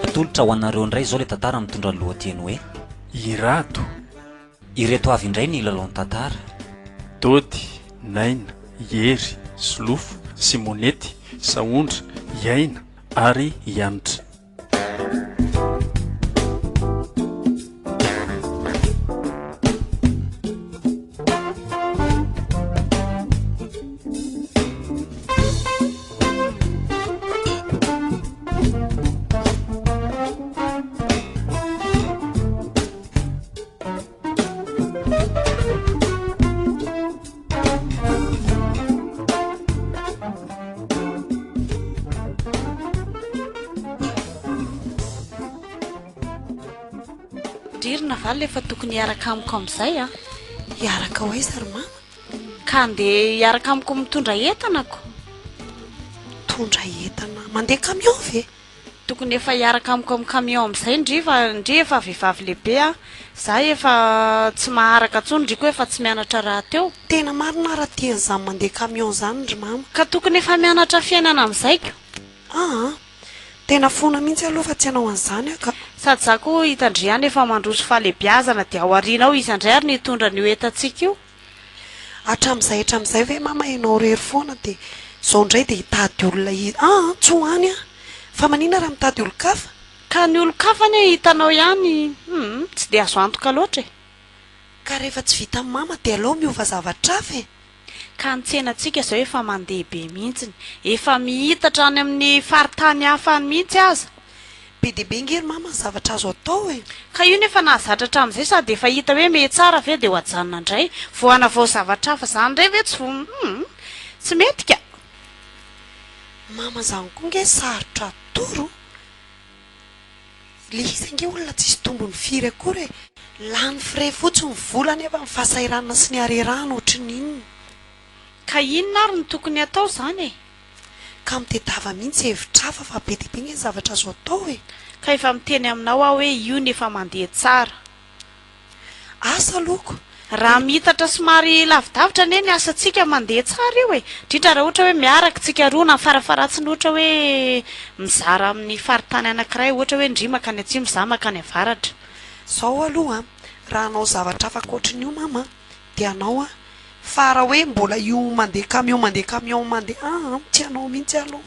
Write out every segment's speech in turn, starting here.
Atolotra ho anareo indray izao ilay tantara mitondra ny lohateny hoe. I Rado. Ireto avy indray ny lalaon-tantara. Dody, Naina, Hery, Solofo, Simonety, Sahondra, Iaina ary i Hanitra. Ry ry Navalona efa tokony hiaraka amiko amin'izay a! Hiaraka ho aiza ry mama? Ka andeha hiaraka amiko mitondra entana ko! Mitondra entana? Mandeha camion ve? Tokony efa hiaraka amiko amin'ny camion amin'izay ndry fa ndry efa vehivavy lehibe a! Za efa tsy maharaka intsony ndry koa efa tsy mianatra rahateo. Tena marina raha tia an'izany mandeha camion izany ry mama. Ka tokony efa mianatra fiainana amin'izay ko! Aa! Tena fona mihitsy aloha fa tsy hanao an'izany aho ka! Sady za koa hitan-dry ihany efa mandroso fahalebiazana dia ao aoriana ao iza indray ary no hitondra an'io entantsika io? Hatramin'izay hatramin'izay ve mama ianao irery foana dia izao indray dia hitady olona i aa tsy ho any aho fa maninona raha mitady olon-kafa? Ka ny olon-kafa anie hitanao ihany hum tsy dia azo antoka loatra e! Ka rehefa tsy vitan'i mama dia aleo miova zavatra hafa e! Ka ny tsenantsika izao efa mandeha be mihitsiny, efa mihitatra any amin'ny faritany hafa any mihitsy aza. Be dia be nge ry mama ny zavatra azo atao e! Ka io nefa nahazatra hatramin'izay sady efa hita hoe mehy tsara ve dia ho ajanona indray, vao hanavao zavatra hafa izany indray ve tsy vo hum tsy mety ka! Mama zany koa nge sarotra atoro, le izy ange olona tsisy tombony firy akory e! Lany frais fotsiny ny vola nefa ny fahasahiranana sy ny harerahana ohatry ny inona. Ka inona ary no tokony hatao izany e? Ka mitedava mihitsy hevitra hafa fa be dia be nge ny zavatra azo atao e! Ka efa miteny aminao aho hoe io ny efa mandeha tsara. Asa aloha ko! Raha miitatra somary lavidavitra anie ny asantsika mandeha tsara io e! Indrindra raha ohatra hoe miaraka tsika roa na farafaharatsiny ohatra hoe mizara amin'ny faritany anankiray ohatra hoe ndry mankany atsimo za mankany avaratra. Zao aloha an, raha hanao zavatra hafa ankoatrin'io mama dia hanao aho Fa raha hoe mbola io mandeha camion mandeha camion mandeha aa tsy hanao mihitsy aloha.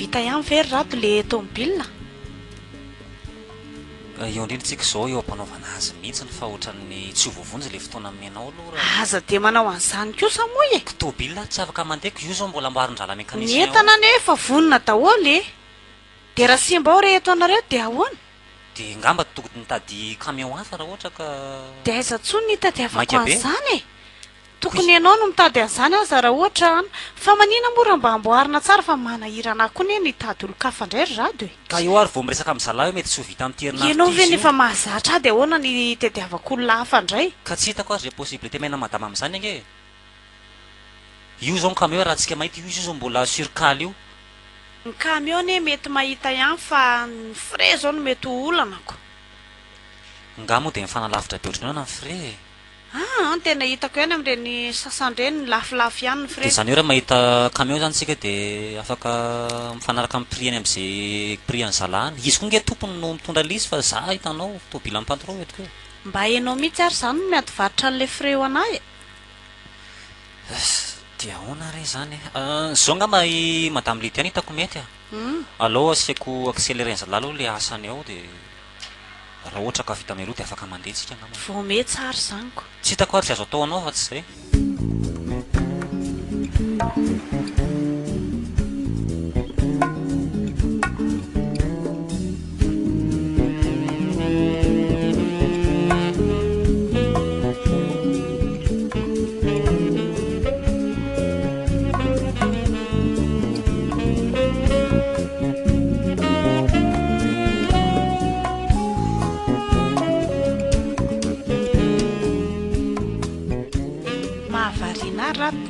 Vita ihany ve ry Rado le tomobile? Eo indrindra tsika izao eo am-panaovana azy mihitsy fa ohatran'ny tsy ho voavonjy ilay fotoana omenao aloha raha. Aza dia manao an'izany kosa moa e! Tomobile tsy afaka mandeha ko io izao mbola amboarin-drahalahy Ny mécanicien ao. entana anie efa vonona daholo e! Dia raha simba ao re eto anareo dia ahoana? Dia ngamba tokony nitady camion hafa raha ohatra ka Dia aiza tsony ny hitadiavako maika be. an'izany e! Tokony ianao no mitady an'izany aza raha ohatra an! Fa manina moa raha mba amboarina tsara fa manahirana ahy koa ne ny hitady olon-kafa indray ry Rado e! Ka eo ary vao miresaka amin'ny zalahy hoe mety tsy ho vita amin'ity herinandro Ianao ity ve izy io. nefa mahazatra ahy dia ahoana ny hitadiavako olona hafa indray? Ka tsy hitako ary izay possibilité mena madama amin'izany ange e! Io izao ny camion raha tsika mahita io izy io izao mbola sur cale io. Ny camion anie mety mahita ihany fa ny frais zao no mety ho olana ko. Nga moa dia mifanalavitra be ohatran'ny ahoana ny frais e? Aa tena hitako ihany amin'ireny sasany ireny lafolafo ihany ny Dia frais. izany hoe raha mahita camion izany tsika dia afaka mifanaraka amin'ny prix any amin'izay prix an'ny zalahy any. Izy koa nge tompony no mitondra ilay izy fa za hitanao tomobilan'ny patron entiko eo. Mba enao mihitsy ary izany no miady varotra an'ilay frais ho an'ahy e. Dia ahoana re izany e? Izao angamba i Madame Lydia no hitako mety a. Aleo asiako accélérer-ny zalahy aloha ilay asany ao dia raha ohatra ka vita mialoha dia afaka mandeha tsika angamba. Vao mety tsara izany ko. Tsy hitako ary izay azo atao anao fa tsy izay.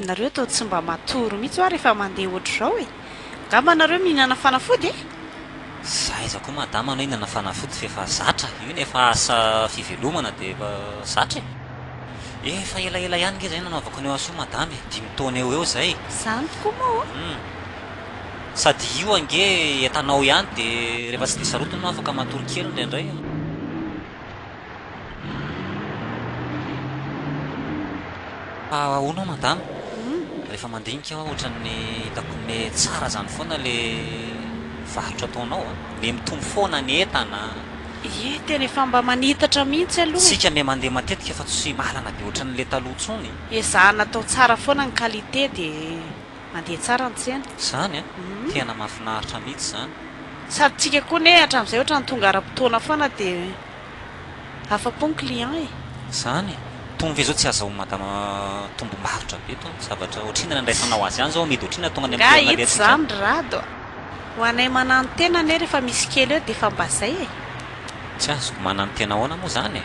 Nareo toa tsy mba matory mihitsy hoa rehefa mandeha ohatr'izao e! Angamba nareo mihinana fanafody e? Za aiza koa madama no hihinana fanafody f'efa zatra, io ny efa asa fivelomana dia efa zatra e! Efa elaela ihany nge zay nanaovako an'io asa io madama e, dimy taona eo ho eo zay. Zany tokoa moa ô? Hum. Sady io ange entanao ihany dia rehefa tsy dia sarotiny ianao afaka matory kely indraindray. Fa ahoana ho'a madama? Rehefa mandinika aho ohatran'ny hitako me tsara zany foana le varotra ataonao a! Me mitombo foana ny entana. Ie, tena efa mba manitatra mihitsy aloha e! Tsika me mandeha matetika fa tsy malana be ohatran'le taloha intsony. Ezahana atao tsara foana ny qualité dia mandeha tsara ny tsena. Zany a! Tena mahafinaritra mihitsy zany. Sady tsika koa anie hatramin'izay ohatran'ny tonga ara-potoana foana dia. Afa-po ny client e! Zany e! Tony ve zao tsy azahoan'i madama tombom-barotra be tony zavatra ohatrinona ny andraisanao azy any zao amidy ohatrinona tonga any Nga amin'ny toerana ito alehantsika zany ry Rado a! Ho anay mananontena anie rehefa misy kely eo dia efa mba zay e! Tsy azoko, mananontena ahoana moa zany e?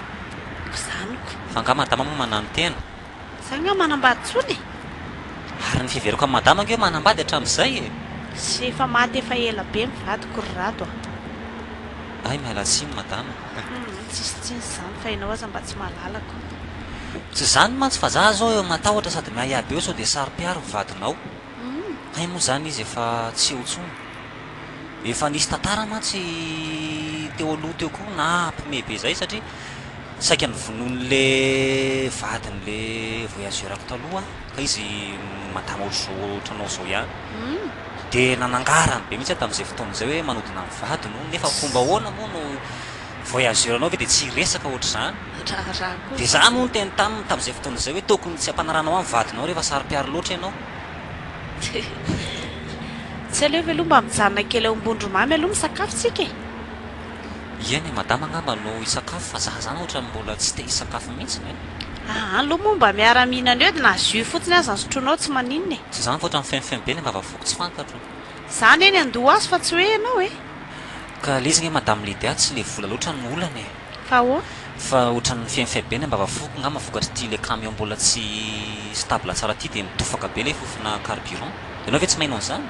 Ko zany ko. Fa nga madama moa mananontena? Za nga manambady tsony e! Ary ny fiheverako an'i madama ange hoe manambady hatramin'izay e! Sy efa maty efa ela be ny vadiko ry Rado a! Hay miala tsiny madama. Humm tsisy tsiny izany fa ianao aza mba tsy mahalala ko. Tsy izany mantsy fa za zao eo matahotra sady miahiahy be eo sao dia saro-piaro ny vadinao. Hay moa izany izy efa tsy eo intsony. Efa nisy tantara mantsy teo aloha teo koa nampime be zay satria saika novonoin'le vadin'le voyageur-ko taloha aho ka izy madama ohatr'izao ohatranao izao ihany. Dia nanangarany be mihitsy aho tamin'izay fotoana izay hoe manodina ny vadiny hono nefa fomba ahoana moa no voyageur anao ve dia tsy hiresaka ohatr'izany. Raharaha koa Dia izany. za moa niteny taminy tamin'izay fotoana izay hoe tokony tsy hampanarahanao ahy ny vadinao rehefa saro-piaro loatra ianao. Tsy aleo ve aloha mba mijanona kely ao Ambondromamy aloha misakafo tsika e? Ieny e, madama angamba no hisakafo fa za zany ohatran'ny mbola tsy te hisakafo mihitsiny e. Aa aloha moa mba miara mihinana eo de na jus fotsiny aza no sotroinao tsy maninona e. Tsy zany fa ohatran'ny fenfeno be ny ambavafoko tsy fantatro. Za anie ny handoa azy fa tsy hoe ianao e. Ka le izy nge madame Lydia tsy le vola loatra no olana e. Fa ahoana? Fa ohatran'ny fenfeno be ny ambavafoko ngamba vokatr'ity le camion mbola tsy stable tsara ity de mitofaka be le fofona carburant. Ianao ve tsy maheno an'izany?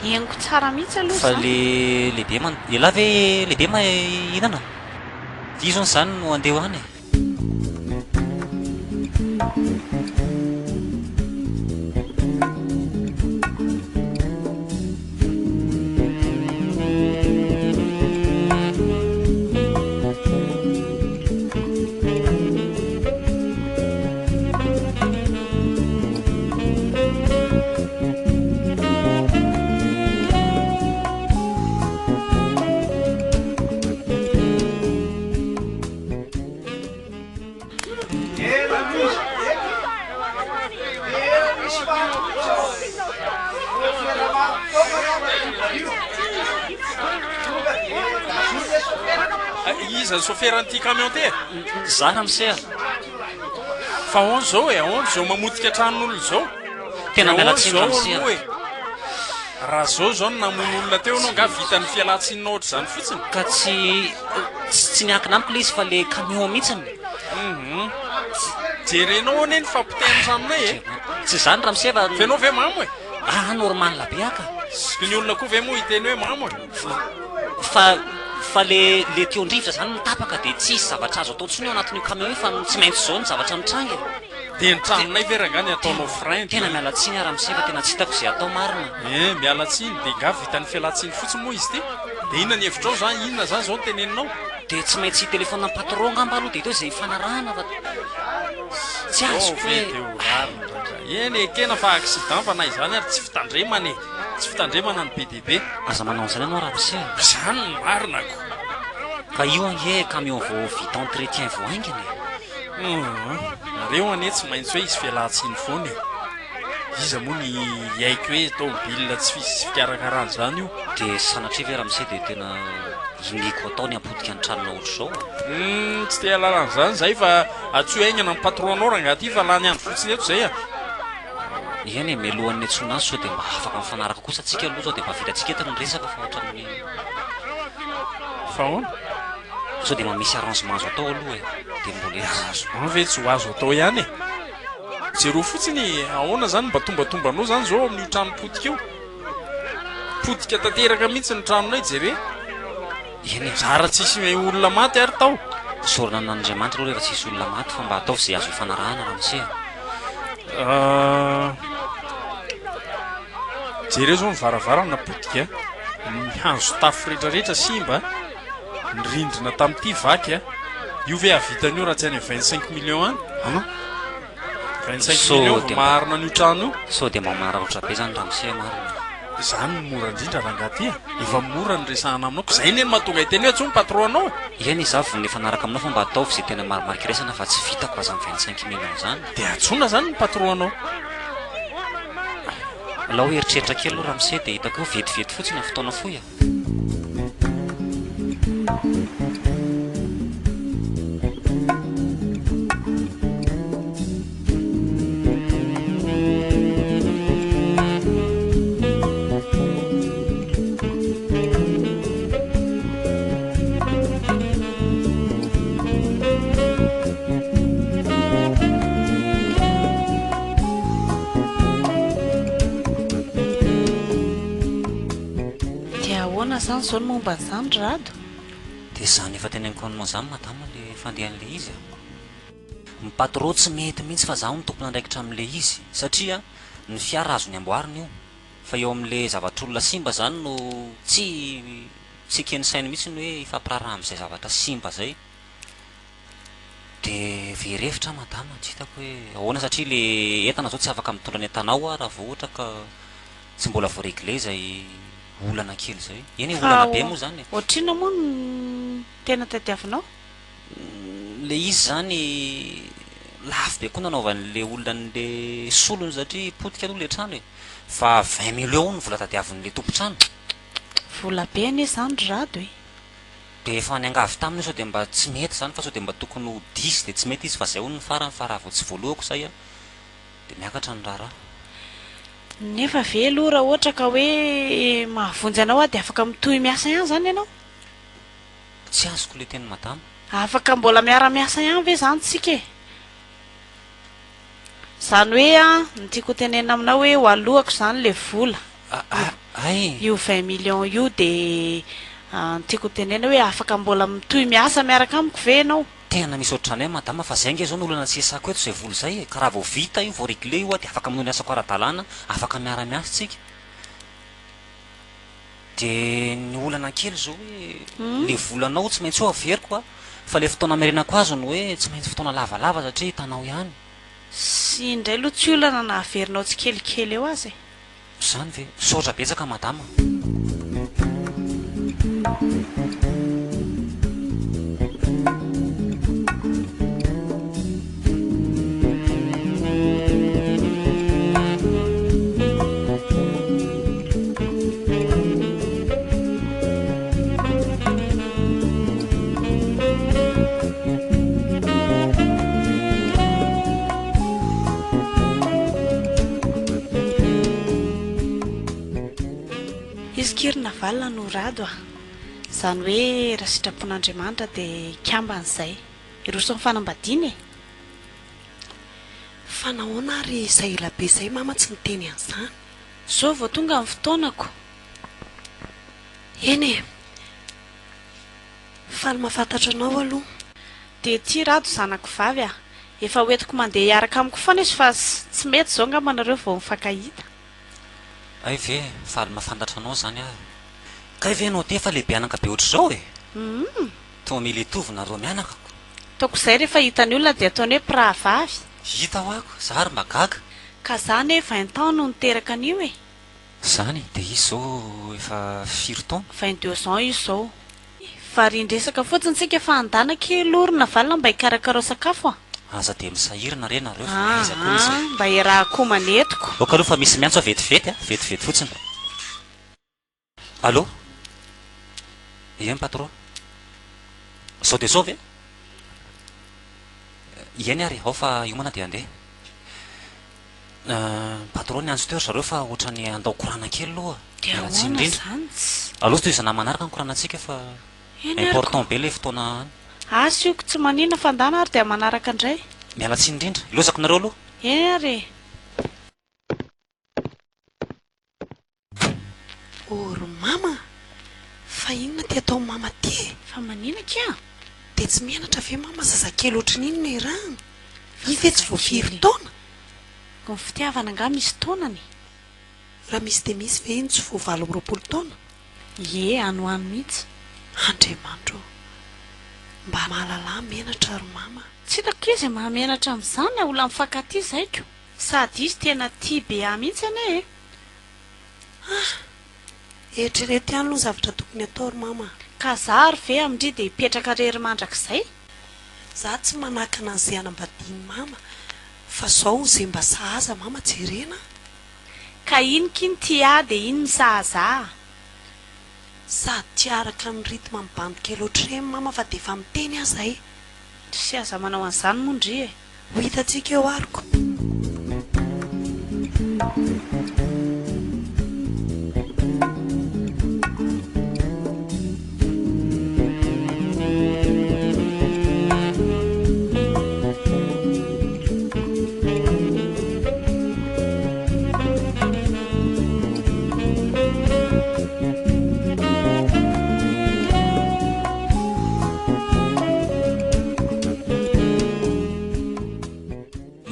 Henoko tsara mihitsy aloha Fa izany. le lehibe man, elah ve lehibe mahinana? Izy hono izany no andeha ho any e. Iza ny soferan'ity camion ty e? Za ramose a! Fa ahoana izao e? Ahoana izao mamotika tranon'olona izao? Tena miala Ahoana tsiny izao ramose a! aloha e? Raha izao izao no namono olona teo ianao angaha vitan'ny fialan-tsininao ohatr'izany fotsiny? Ka tsy tsy niankina amiko ilay izy fa le camion mihitsiny. Hum. Jerenao anie ny fahapotehan'ny tranonay e! Tsy izany ramose fa. Fa ianao ve mamo e? Ah normal be aho ka. Sy ny olona koa ve moa hiteny hoe mamo e? Fa fa le le teo-drivotra zany no tapaka dia tsisy zavatra azo atao intsony ao anatin'io camion io fa tsy maintsy zao ny zavatra mitranga e. Dia ny tranonay ve rangaha ny ataonao frein Tena dia. miala tsiny aho ramose fa tena tsy hitako izay atao marina. Eh miala tsiny dia nga vitan'ny fialantsiny fotsiny moa izy ity? Dia inona ny hevitrao zany? Inona zany zao no teneninao? Dia tsy maintsy hi-telephone amin'ny patron angamba aloha dia hita hoe izay ifanarahana fa tsy Zao azoko ve hoe. dia ho rariny rangaha. Eny ekena fa accident fa na izany ary tsy fitandremana e! Tsy fitandremana no be dia be. Aza manao an'izany ianao ramose a! Izany no marina ko! Ka io ange camion vao vita entretien vao haingana e! Hum, nareo anie tsy maintsy hoe hisy fialan-tsiny foana e! Iza moa ny hiaiky hoe tomobile tsy fisy fikarakarana izany io? Dia sanatria ve ramose dia tena iniako atao ny hapotika ny tranonao ohatr'izao a! Hum, tsy te hahalala an'izany izahay fa antsoy haingana ny patron-nao rangahy ity fa lany andro fotsiny eto izay a! Eny e, mialohan'ny niantsoana azy sao dia mba afaka mifanaraka kosa tsika aloha sao dia mba vitantsika eto ny resaka fa ohatran'ny. Fa ahoana? Sao dia mba misy arrangement azo atao aloha e, dia mbola Arrangement ve tsy ho azo atao ihany e? Jereo fotsiny e, ahoana izany mba tombatombanao izany izao amin'io trano potika io? Potika tanteraka mihitsy ny tranonay, jere. Eny e. Zara tsisy olona maty ary tao. Isaorana an'Andriamanitra aloha rehefa tsisy olona maty fa mba ataovy izay azo ifanarahana ramose a. Ah, jereo izao ny varavarana potika, ny hazo tafo rehetrarehetra simba, ny rindrina tamin'ity vaky a. Io ve hahavita an'io raha tsy any 25 millions any? An? 25 Sao millions vao dia mba maharina an'io trano io. Sao dia mba manararaotra be zany ramose marina. Zany no mora indrindra rangahy ty a! Efa mora ny resahana aminao ko zay anie no mahatonga hiteny hoe antsoy ny patron anao e! Eny izaho vonona hifanaraka aminao fa mba ataovy izay tena marimarika iraisana fa tsy vitako raha zany 25 millions zany. Dia antsoina zany ny patron anao. Alao hieritreritra kely aloha ramose dia hitako eo vetivety fotsiny amin'ny fotoana fohy a! Dia ahoana izany izao ny momba an'izany ry Rado? Dia izany efa teneniko anao izany madama le fandehan'ilay izy a! Ny patro tsy mety mihitsy fa zaho no tompon'andraikitra amin'ilay izy satria ny fiara azony amboarina io fa eo amin'le zavatr'olona simba izany no tsy tsy eken'ny sainy mihitsy ny hoe hifampiraharaha amin'izay zavatra simba izay. De very hevitra aho madama, tsy hitako hoe ahoana satria le entana zao tsy afaka mitondra ny entanao aho raha vao ohatra ka tsy mbola voa-regle izay olana kely izay. Eny e, Fa olana be moa izany e. ohatrinona moa no tena tadiavinao? Le izy izany lafo be koa nanaovan'le olona an'le solony satria potika aloha le trano e. Fa 20 millions hono ny vola tadiavin'le tompon-trano. Vola be anie izany ry Rado e. Dia efa niangavy taminy sao dia mba tsy mety izany fa sao dia mba tokony ho diso dia tsy mety izy fa izay hono ny farany fa raha vao tsy voalohako izay an dia miakatra ny raharaha. Nefa ve aloha raha ohatra ka hoe mahavonjy anao aho dia afaka mitohy miasa ihany izany ianao? Tsy azoko ilay tenin'i madama. Afaka mbola miara-miasa ihany ve izany tsika e? Izany hoe an, ny tiako ho tenenina aminao hoe ho alohako izany ilay vola. Hay! Io 20 millions io dia ny tiako ho tenenina hoe afaka mbola mitohy miasa miaraka amiko ve ianao? Tena misy ohatranay madama fa zay nge zao no olana tsy esako eto zay vola zay e, ka raha vao vita io vao regle io aho dia afaka manohy ny asako ara-dalàna, afaka miara-miasa tsika. Dia ny olana kely zao hoe le volanao tsy maintsy ho averiko a, fa le fotoana amerenako azy no hoe tsy maintsy fotoana lavalava satria hitanao ihany. Sy indray aloha tsy olana na averinao tsikelikely eo aza e. Zany ve? Misaotra betsaka madama. Izy ky ry Navalona no Rado a! Izany hoe raha sitrapon'Andriamanitra dia hikambana izay. Hiroso amin'ny fanambadiana e! Fa nahoana ary izay ela be izay mama tsy niteny an'izany? Zao vao tonga ny fotoanako. Eny e! Faly mahafantatra anao aloha. Dia ity Rado zanako vavy a! Efa hoentiko mandeha hiaraka amiko foana izy fa tsy mety izao angamba nareo vao mifankahita. Hay ve? Faly mahafantatra anao izany aho e! Kay ve ianao ity efa lehibe anaka be ohatr'izao e? Humm. Toa mila hitovy nareo mianaka ko. Ataoko izay rehefa hitan'ny olona dia ataony hoe mpirahavavy. Hita ho ako, za ary mba gaga. Ka za anie 20 ans no niteraka an'io e. Zany, dia izy zao efa firy taona? 22 ans izy zao. Varian-dresaka fotsiny tsika fa andana kely orona valina mba hikarakarao sakafo a. Aza dia misahirana re nareo fa aiza koa izy e. Aa mba iarahako homana etiko. Ok aloha fa misy miantso aho vetivety a, vetivety fotsiny. Allô? Ien patron? Zao dia zao ve? Ieny ary, ao fa hiomana dia handeha. Patron niantso teo ry zareo fa ohatran'ny handao korana kely aloha. Dia Miala tsiny ahoana indrindra. izany tsy. Aleo tohizana manaraka ny koranantsika fa Eny ary important ko. be ilay fotoana any. Asa io ko tsy maninona fa ndana ary dia manaraka indray. Miala tsiny indrindra. Ilozako nareo aloha. Eny ary e. Oh ry mama a! Fa inona ty ataon'i mama ty e? Fa manina akia? Dia tsy menatra ve mama zazakely ohatran'ny inona e rano? I ve tsy vao firy taona? Ny fitiavana angaha misy taonany? Raha misy dia misy ve iny tsy vao 28 taona? Ie, any ho any mihitsy. Andriamanitra ô! Mba mahalalà menatra ry mama. Tsy hitako akia izay mahamenatra amin'izany a, olona mifankatia izay ko. Sady izy tena tia be ahy mihitsy anie e. Ah! Eritrereto ihany aloha ny zavatra tokony atao ry mama a. Ka za ary ve amin-dry dia hipetraka rery mandrakizay? Za tsy manakana an'izay hanambadian'i mama fa zao izay mba sahaza mama jerena a. Ka iny ky ny tia ahy dia iny ny sahaza ahy. Sady tsy araka ny rythme amin'ny bandy kely ohatr'ireny mama fa dia efa miteny aho zay. Tsy aza manao an'izany moa ndry e. Ho hitantsika eo ary ko.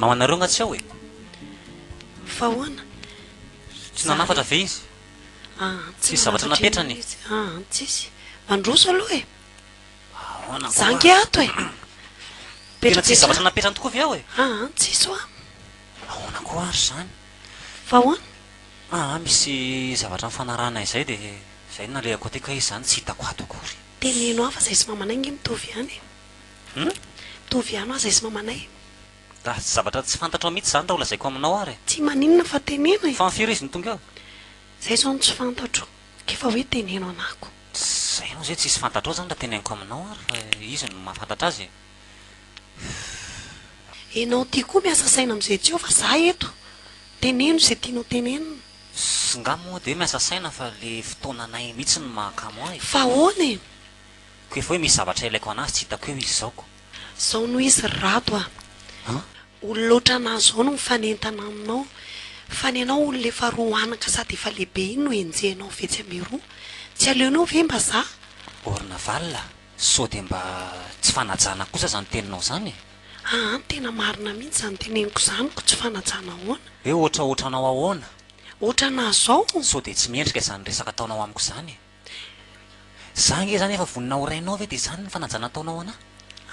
Mamanareo nga tsy ao e? Fa ahoana? Tsy nanafatra ve izy? Ah, tsy Tsisy zavatra nanafatra napetrany? inona izy. Ah, tsisy. Mandroso aloha e. Ahoana Za koa? ange ato e. Tena tsisy Mipetrapetraha. zavatra napetrany tokoa ve ao e? Ah, tsisy hoa. Ahoana koa ary izany? Fa ahoana? Ah, misy zavatra nifanarahana izay dia izay no nalehako aty ka izy izany tsy hitako ato akory. Teneno ahy fa zay sy mamanay nge mitovy ihany e. Hum? Mitovy ihany hoa zay sy mamanay. Ah, zavatra tsy fantatrao mihitsy izany raha holazaiko aminao ary e. Tsy maninona fa teneno e. Fa firy izy no tonga eo? Zay zao no tsy fantatro, k'efa hoe teneno anako. Zay moa zay tsisy fantatrao zany raha teneniko aminao ary fa izy no mahafantatra azy e. Enao ty koa miasa saina amizay tsy eo fa za eto. Teneno izay tianao tenenina. Nga moa de hoe miasa saina fa le fotoananay mihitsy no mahakamo ahy. Fa ahoana e? Ko efa hoe misy zavatra ilaiko anazy tsy hitako eo izy zao ko. Zao no izy ry Rado a! An? Olona ohatranà zao no mifanentana aminao, fa ny anao olona efa roa anaka sady efa lehibe iny no enjehinao vetsy ameroa. Tsy aleonao ve mba za? Ornaval a! Sao dia mba tsy fanajana kosa zany teninao zany e? Aa tena marina mihitsy zany teneniko zany ko tsy fanajana ahoana? Hoe ohatraohatranao ahoana? Ohatranà zao? Sao dia tsy mendrika izany resaka ataonao amiko izany e? Za ange zany efa vonona ho rainao ve dia izany ny fanajana ataonao anah?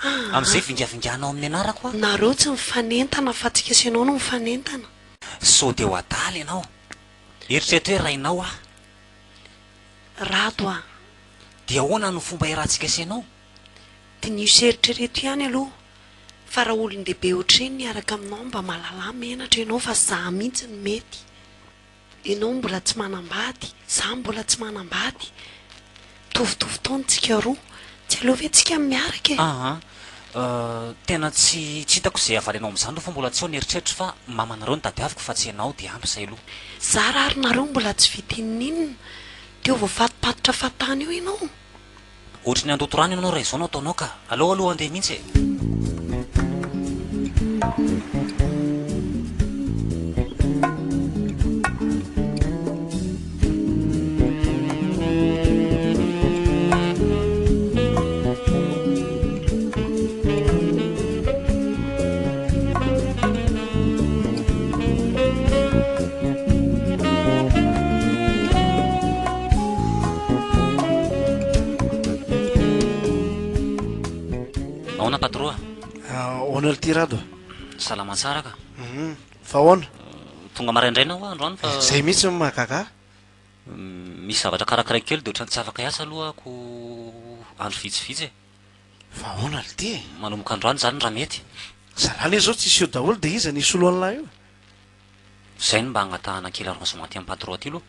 Aa. Amin'izay vingavinganao amin'ny anarako aho? Nareo tsy mifanentana fa tsika sy ianao no mifanentana. Sao dia ho adala ianao? Eritrereto hoe rainao aho. Rado a! Dia ahoana no fomba iarahantsika sy ianao? Diniho sy eritrereto ihany aloha fa raha olon-dehibe ohatr'ireny miaraka aminao mba mahalala menatra ianao fa za mihitsy no mety. Ianao mbola tsy manambady, za mbola tsy manambady. Mitovitovy taona tsika roa. Tsy aleo ve tsika miaraka e? Aa tena tsy tsy hitako izay havaly anao amin'izany aloha fa mbola tsy ao ny eritreritro fa mamanareo no tadiaviko fa tsy ianao dia ampy izay aloha. Zara ary nareo mbola tsy vita inoninona teo vao fatipatitra fahatany eo ianao. Ohatry ny handoto rano ianao raha izao no ataonao ka. Aleo aloha handeha mihitsy e. Ahoana patro a? Ahoana ry Rado? Salama tsara ka. Fa ahoana? Tonga maraindraina aho androany fa. Zay mihitsy no mahagaga ahy. Misy zavatra karakaraiko kely dia ohatran'ny tsy afaka hiasa aloha aho ko andro vitsivitsy e. Fa ahoana ry ty e? Manomboka androany izany raha mety. Zalahy anie zao tsisy eo daholo dia iza ny hisolo an'lah io? Zay no mba angatahana kely arrangement aty amin'ny patron aty aloha.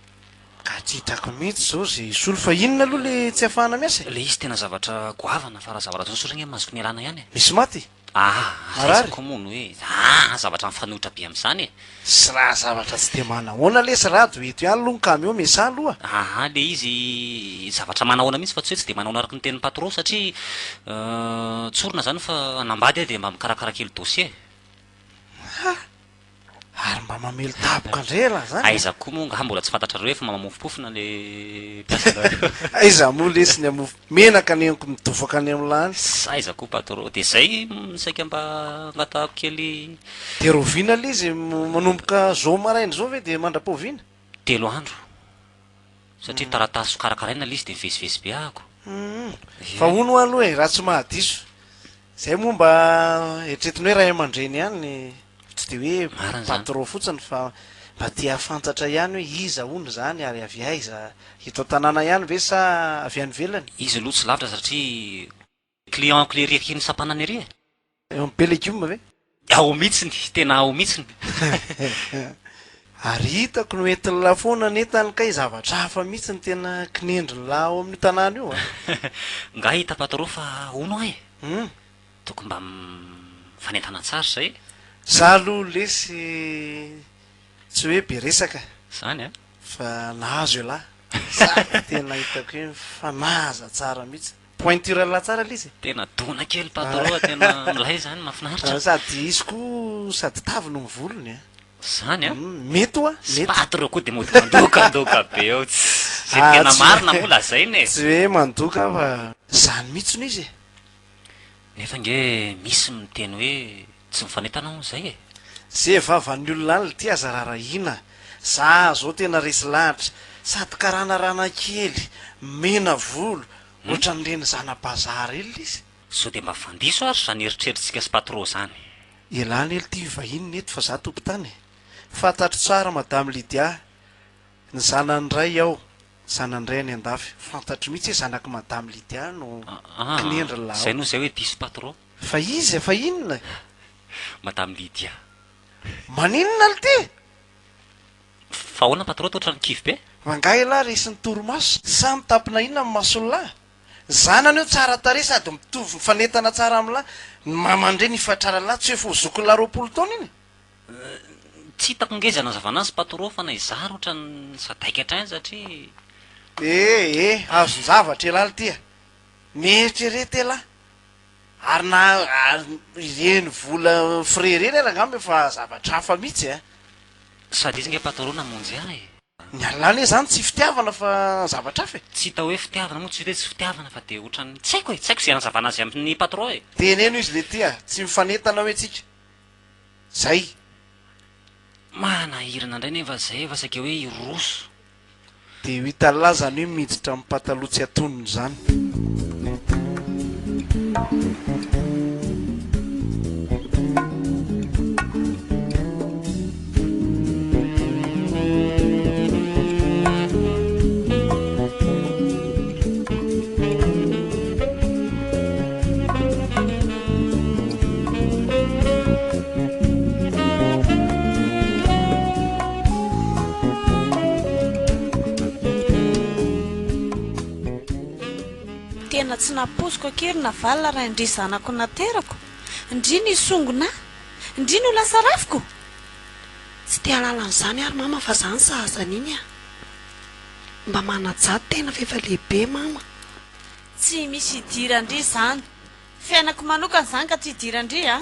Ka tsy hitako mihitsy zao ze hisolo fa inona aloha le tsy afahana miasa e? Le izy tena zavatra goavana fa raha zavatra tsotsotra ange mazoko nialana ihany e. Misy maty? Aa Marary? aiza koa moa no hoe aa zavatra mifanohitra be amin'izany e. Sy raha zavatra tsy dia manahoana lesy rado eto ihany aloha ny camion miasa aloha. Aa le izy zavatra manahoana mihitsy fa tsy hoe tsy dia manahoana araka ny tenin'i patron satria tsorina zany fa hanambady aho dia mba mikarakara kely dossier e. Ha! Mba mamely taboka indray elah zany a! Aiza koa moa ngaha mbola tsy fantatrareo efa mamofopofona le mpiasanareo. Aiza moa lesy ny hamofo menaka neniko midofaka any am lany. Aiza koa patro de zay saika mba angatahako kely. De rahoviana le izy manomboka zao maraina zao ve de mandrapahoviana? Telo andro satria taratasy ho karakaraina le izy de mivezivezy be ahako. Humm fa hono hoa aloha e raha tsy mahadiso Zay moa mba eritreretina hoe ray aman-dreny ihany, tsy dia hoe Marina izany. patron fotsiny fa mba te hahafantatra ihany hoe iza hono izany ary avy aiza, eto an-tanàna ihany ve sa avy any ivelany? Izy aloha tsy lavitra satria client-ko le ery akaikin'ny sampanana ery e. Eo amin'ny be legioma ve? Ao mihitsiny, tena ao mihitsiny. Ary hitako no entin'lah foana ny entany kay zavatra hafa mihitsy no tena kinendrin'lah ao amin'io tanàna io a! Nga hita patro fa hono aho e! Hum. Tokony mba mifanentana tsara izay e! Za aloha lesy tsy hoe be resaka. Zany a! Fa nahazo elah. Sady tena hitako hoe mifanaza tsara mihitsy. Pointure lah tsara le izy e. Tena dona kely patron a, tena milay zany, mahafinaritra. Sady izy koa sady tavy no ny volony a. Zany a. Mety hoa, Sy mety. patron koa de mody mandokandoka be eo, tss, zay Ah, tena tsy marina moa lazaina e. Tsy hoe mandoka fa zany mihitsy no izy e. Nefa ange misy miteny hoe tsy mifanentana hono zay e. Ze vavan'ny olona any lty aza rarahina, za zao tena resy lahatra, sady karanarana kely, mena volo, ohatran'ireny zana-bazary ireny lesy. Sao dia mba fandiso ary zany eritreritsika sy patro zany. Elah anie lty vahiny ny eto fa za tompotany e! Fantatro tsara madame Lydia, ny zanany ray ao, zanany ray any andafy, fantatro mihitsy hoe zanak'i madame Lydia no Aa kinendry lah ao. zay no zay hoe diso patro. Fa iza fa inona e? Madame Lydia. Maninona lty? Fa ahoana patron toa ohatran'ny kivy be? Fa nga elah resin'ny torimaso sa mitapina inona ny mason'lah? Zanany io tsara tarehy sady mitovy mifanentana tsara amin'lah, ny maman-dreny ifatrarana tsy hoe efa ho zokin'lah 20 taona iny e? Tsy hitako nge izay anazavana azy patron fa na izaho ary ohatran'ny sadaikatra ihany satria. Eh eh azon-javatra elah lty a! Mieritrereta elah! Ary na ireny vola frais ireny ary angamba efa zavatra hafa mihitsy a! Sady izy nge patron namonjy ahy e! Ny alina anie zany tsy fitiavana fa zavatra hafa e! Tsy hita hoe fitiavana moa tsy hita hoe tsy fitiavana fa dia ohatran'ny tsy haiko e! Tsy haiko izay hanazavana azy amin'ny patron e! Teneno izy le ty a! Tsy mifanentana hoe tsika! Zay! Manahirana indray nefa zay efa saika hoe hiroso. Dia ho hitan'lah zany hoe miditra amin'ny pataloha tsy atonony zany. Tena tsy nampoiziko akia ry Navalona raha ndry zanako naterako, ndry nisongona ahy, ndry no lasa rafiko! Tsy te hahalala an'izany ary mama fa za no sahaza an'iny a! Mba manajà tena fa efa lehibe mama. Tsy misy idiran-dry izany. Fiainako manokana izany ka tsy idiran-dry a!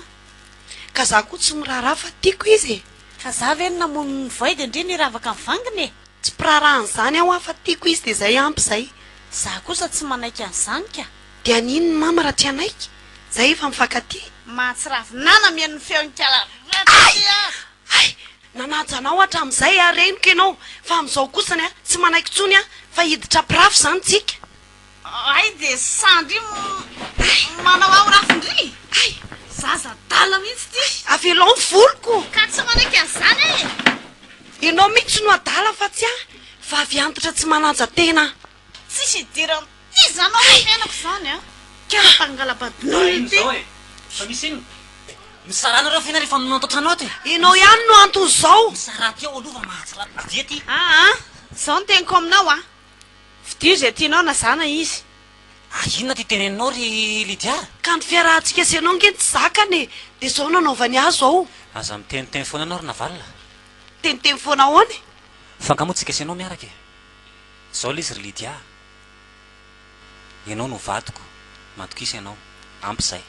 Ka za koa tsy miraharaha fa tiako izy e! Ka za ve no namono ny voay dia ndry niravaka ny vanginy e! Tsy mpiraharaha an'izany aho an fa tiako izy dia izay ampy izay. Za kosa tsy manaiky an'izany ka! Dia haninona mama raha tsy hanaiky? Zay efa mifankatia. Mahatsiravinana mihaino ny feon'ikala ratsy ah! Hay! Nanaja anao hatramin'izay aho reniko ianao fa amin'izao kosany an tsy manaiky intsony aho fa hiditra mpirafy izany tsika. Hay dia sandry manao aho rafindry? Hay! Zaza adala mihitsy ity. Avelao ny voloko! Ka tsy manaiky an'izany aho e! Ianao mihitsy no adala fa tsy ahy, vavy antitra tsy manaja tena. Tsisy idiran'ity izany ao amin'ny fiainako izany an! Kala mpangala-badin'olona ity. Izao e! Fa misy inona? Misaraha nareo f'inona rehefa manao trano ato e? Ianao ihany no anton'izao. Misaraha aty ao aloha fa mahatsiravina be aty. Aa! Izao no teniko aminao an! Fidio izay tianao na za na izy. Ah inona ty teneninao ry Lydia? Ka ny fiarahantsika sy ianao nge tsy zakany e! Dia izao nanaovany ahy izao. Aza miteniteny foana ianao ry Navalona. Miteniteny foana ahoana e? Fa angaha moa tsika sy ianao miaraka e? Izao ilay izy ry Lydia a! Ianao no vadiko, matokisa ianao. Ampy izay.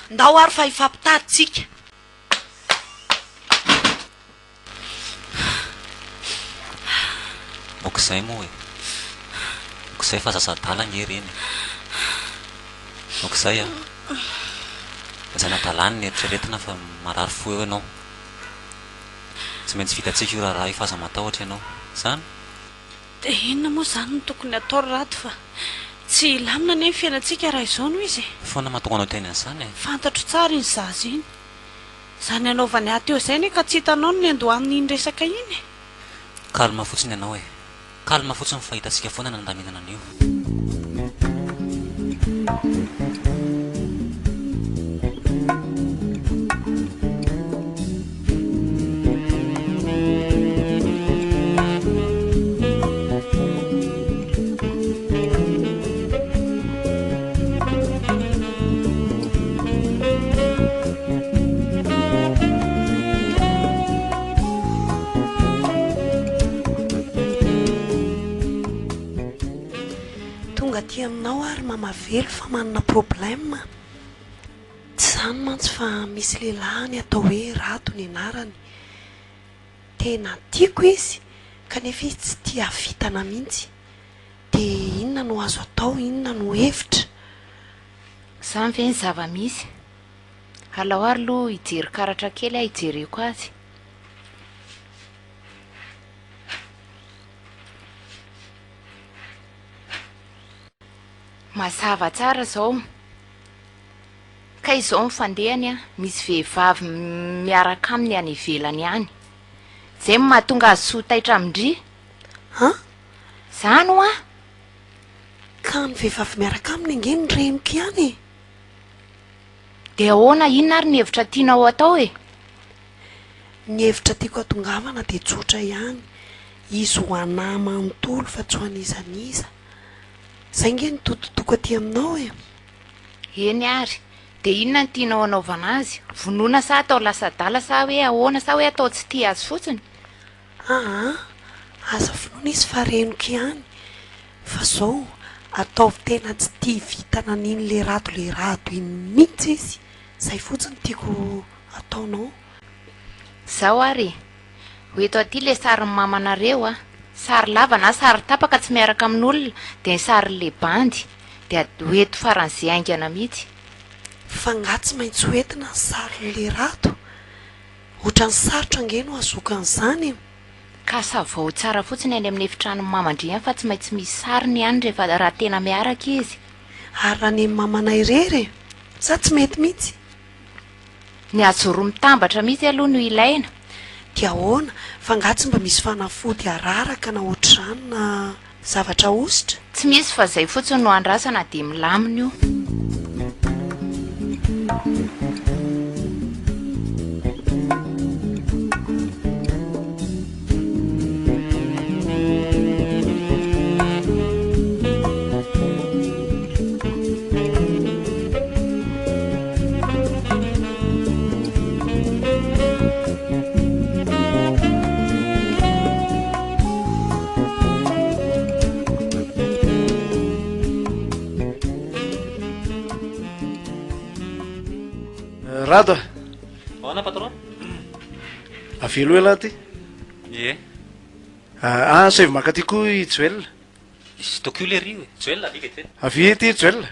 Ndao ary fa hifampitady tsika. Aok'izay moa e. Aok'izay fa zaza adala ange ireny e. Aok'izay an. Lazaina adalany ny eritreretina fa marary fo eo ianao. Tsy maintsy vitantsika io raharaha io fa aza matahotra ianao. Izany? Dia inona moa izany no tokony hatao ry Rado fa tsy hilamina anie ny fiainantsika raha izao no izy e. Foana mahatonga anao hiteny an'izany e. Fantatro tsara iny zaza iny. Izany anaovany ahy teo izay anie ka tsy hitanao ny niandohan'iny resaka iny e. Calme fotsiny ianao e. Calme fotsiny fa hitantsika foana ny handaminana an'io. Tonga aty aminao aho ry mama velo fa manana problème. Tsy izany mantsy fa misy lehilahy any atao hoe Rado ny anarany. Tena tiako izy kanefa izy tsy tia havitana mihitsy. Dia inona no azo atao, inona no hevitra? Izany ve ny zava-misy? Alao ary aloha hijery karatra kely aho hijereko azy. Mazava tsara izao. Kay izao ny fandehany an, misy vehivavy miaraka aminy any ivelany any. Izay no mahatonga azy tsy ho taitra amin-dry. An? Izany hoa? Ka ny vehivavy miaraka aminy ange ny reniko ihany e! Dia ahoana, inona ary ny hevitra tianao atao e? Ny hevitra tiako hatongavana dia tsotra ihany, izy ho anà manontolo fa tsy ho an'iza n'iza. Izay nge no tototoko aty aminao e! Eny ary, dia inona no tianao hanaovana azy? Vonoina sa atao lasa adala sa hoe ahoana sa hoe atao tsy tia azy fotsiny? Aa, aza vonoina izy fa reniko ihany. Fa zao, ataovy tena tsy tia vintana an'iny le rado le rado iny mintsy izy, zay fotsiny tiako ataonao. Zao ary e! Ho eto aty le sarin'ny mamanareo a! Sary lava na sary tapaka tsy miaraka amin'olona dia ny sarin'le bandy dia ho eto faran'ze haingana mihitsy. Fa nga tsy maintsy ho entina ny sarin'le rado? Ohatran'ny sarotra ange no azoka an'izany e! Ka savao tsara fotsiny any amin'ny efitranon'i maman-dry any fa tsy maintsy misy sariny any rehefa raha tena miaraka izy. Ary raha nen'i mamanay irery e! Sa tsy mety mihitsy? Ny ajoro mitambatra mihitsy aloha no ilaina. Dia ahoana? Fa angaha tsy mba misy fanafody araraka na ohatr'izany na zavatra ahosotra? Tsy misy fa zay fotsiny no andrasana dia milamina io. Rado a! Ahoana patron? Avelo ela aty. Ie. Ah, asaivo maka aty koa i Joel. Izy tokio le ry e. Joel avia vetivety. Avia ety Joel.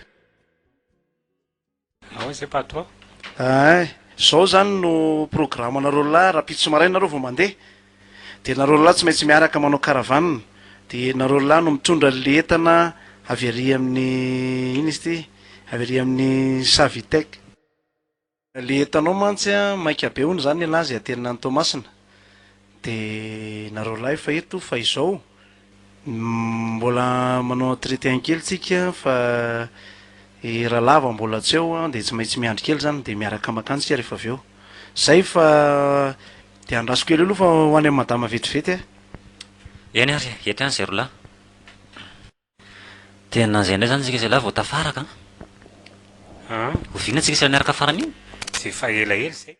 Ahoana izay patron? Ay, zao zany no programanareo lahy, rahampitso maraina nareo vao mandeha, de nareo lahy tsy maintsy miaraka manao caravane, de nareo lahy no mitondra le entana avy ary amin'ny, ino izy ity, avy ary amin'ny Savitech. Le entanao mantsy an, maika be hono zany nenazy aterina any Toamasina, de nareo lahy efa eto fa izao mbola manao entretien kely tsika fa i Ralava mbola tsy eo an, de tsy maintsy miandry kely zany de miaraka makany tsika rehefa avy eo. Zay fa de andraso kely eo aloha fa ho any amin'i madama vetivety ah. Eny ary e, eto ihany zay rolahy. Tena zay indray zany tsika zay lahy vao tafaraka an! An! Oviana tsika zay niaraka farany iny? Tsy efa elaela zay.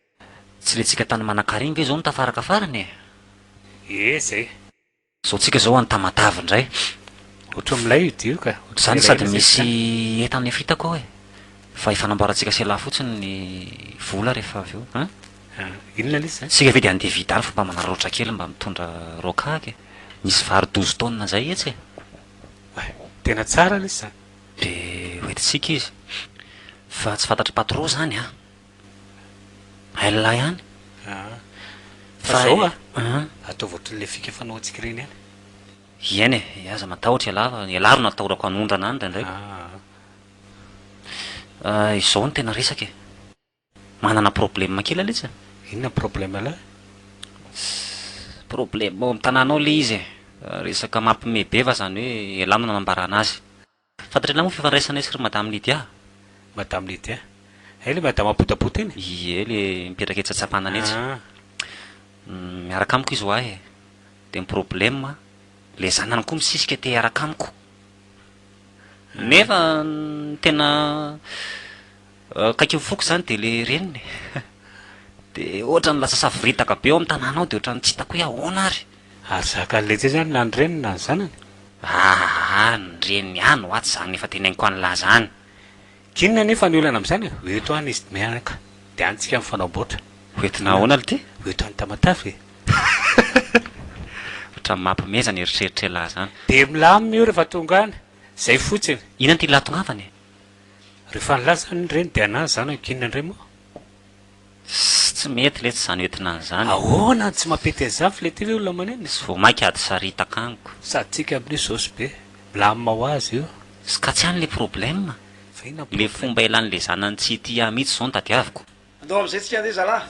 Tsy le tsika tany Manakara iny ve zao no tafaraka farany e? Ie zay. Zao tsika zao any Tamatave indray. Ohatran'ny milay io dio ka. Zany sady misy entana efa hitako ao e. Fa ifanamboarantsika sy elah fotsiny ny vola rehefa avy eo an! Inona lesy zany? Tsika ve dia handeha vide any fa mba manararaotra kely mba mitondra rocade e. Misy vary douze tonnes zay etsy e! Hay, tena tsara lesy zany. De hoentintsika izy. Fa tsy fantatr'i Patro zany an! Hain'lah ihany. Ah. Fa zao a! Ataovy ohatran'ilay fika fanaontsika ireny ihany. Eny e, aza matahotra ialahy fa ialahy ro natahorako hanondrana any indraindray ko. Ah, izao no tena resaka e. Manana problème kely aloha izy e. Inona problème lahy? Problème ao amin'ny tanàna ao ilay izy e. Resaka mampime be fa izany hoe ialahy no nanambarana azy. Fantatr'ialahy moa fifandraisanay sy ry Madame Lydia? Madame Lydia? Hay ilay madama botabota iny? Ie, ilay mipetraka etsy Antsapanana etsy. Miaraka amiko izy ho'ahy e. Dia ny problème, ilay zanany koa misisika te hiaraka amiko. Nefa ny tena akaikin'ny foko izany dia ilay reniny e. Dia ohatran'ny lasa savoritaka be ao amin'ny tanàna ao dia ohatran'ny tsy hitako hoe ahoana ary. Ary zakan'i Lejy izany na ny reniny na ny zanany? Aa, ny reniny ihany hoa tsy izany efa teneniko an'lah izany. K'inona anefa ny olana amin'izany e? Ho eto any izy mianaka, dia any tsika mifanao-boatra. Ho entina ahoana lty? Ho eto any Tamatave e! Ohatran'ny mampime izany eritreritr'elah izany. Dia milamina io rehefa tonga any. Izay fotsiny. Inona no tian'lah tongavana e? Rehefa nilaza izany ny reny dia anah ny zanako, inona indray moa? Tss, tsy mety letsy izany hoentina an'izany e. Ahoana no tsy mampety an'izany fa lety ve olona manenina e? Tsy vao mainka ady saritaka amiko. Sady tsika amin'io saosy be. Milamina ho azy io. Ska tsy any le problème. Fa inona Le problème? fomba ialany le zanany tsy hitia ahy mitsy zao no tadiaviko. Andao amizay tsika andeha zalah.